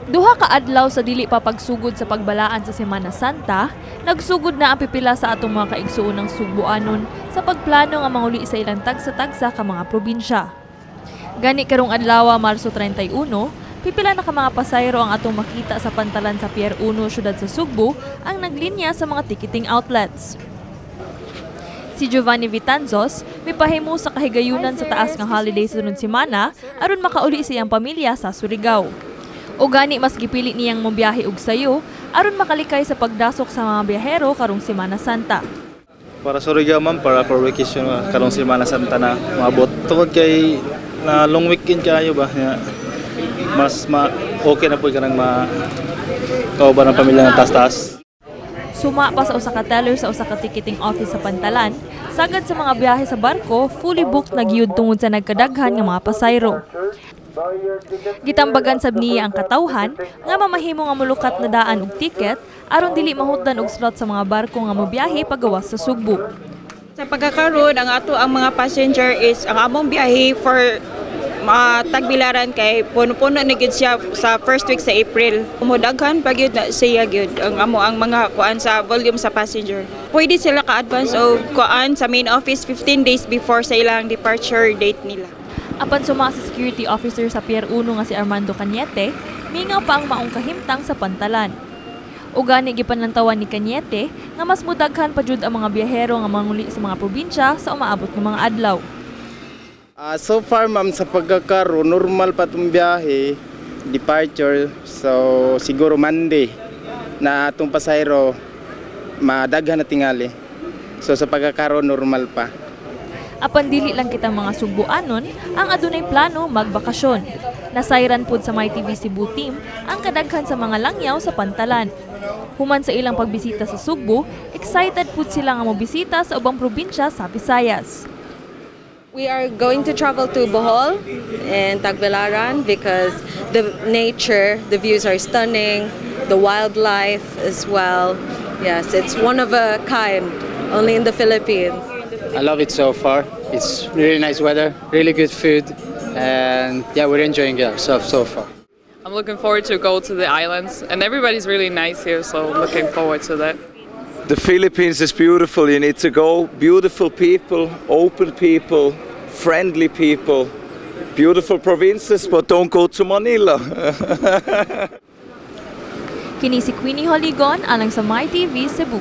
2 ka adlaw sa dili pa pagsugod sa pagbalaan sa Semana Santa, nagsugod na ang pipila sa atong mga kaigsuonang Sugbuanon sa pagplano nga manguli sa ilang tagsa-tagsa ka mga probinsya. Gani karong adlaw, Marso 31, pipila na ka mga pasayro ang atong makita sa pantalan sa Pier 1, syudad sa Sugbo, ang naglinya sa mga ticketing outlets. Si Giovanni Vitanzos, mipahimo sa kahigayunan sa taas nga holiday sa sunod semana aron makauli sa iyang pamilya sa Surigao. O gani mas gipili niyang mobiyahe og sayo aron makalikay sa pagdasok sa mga biyahero karong Semana Santa. Para Surigao, ma'am, para for vacation karong Semana Santa na maabot. Tungod kay na long weekend kayo ba, ya, mas ma okay na po kanang ma kauban ng pamilya ng taas-taas. Suma pa sa usa ka teller sa usa ka ticketing office sa pantalan, sagad sa mga biyahe sa barko, fully booked na gyud tungod sa nagkadaghan nga mga pasayro. Gitambagan sab niya ang katawhan nga mamahimo nga mulukat na daan og ticket aron dili mahutdan og slot sa mga barko nga mobiyahe pagawas sa Sugbo. Sa pagkakaroon, ang ato ang mga passenger is ang among biyahe for mga Tagbilaran kay puno-puno na gyud siya sa first week sa April. Mudaghan pa gyud na siya gyud ang amo ang mga kuan sa volume sa passenger. Pwede sila ka-advance og kuan sa main office 15 days before sa ilang departure date nila. Apan suma sa security officer sa Pier 1 nga si Armando Cañete, mingaw pa ang maong kahimtang sa pantalan. O gani gipanlantawan ni Cañete nga mas mudaghan pa jud ang mga biyahero nga manguli sa mga probinsya sa umaabot nga mga adlaw. So far, ma'am, sa pagkakaroon, normal pa itong biyahe, departure, so siguro Monday na atong pasahero madaghan na tingali. So sa pagkakaroon, normal pa. Apan dili lang kita mga Sugbuanon ang adunay plano magbakasyon. Nasayran pud sa MyTV Cebu team ang kadaghan sa mga langyaw sa pantalan. Human sa ilang pagbisita sa Sugbo, excited pud sila nga mobisita sa ubang probinsya sa Visayas. We are going to travel to Bohol and Tagbilaran because the nature, the views are stunning, the wildlife as well. Yes, it's one of a kind, only in the Philippines. I love it so far. It's really nice weather, really good food, and yeah, we're enjoying ourselves so far. I'm looking forward to go to the islands, and everybody's really nice here, so I'm looking forward to that. The Philippines is beautiful. You need to go. Beautiful people, open people, friendly people, beautiful provinces, but don't go to Manila. Kini si Queenie Holigon alang sa MyTV Cebu.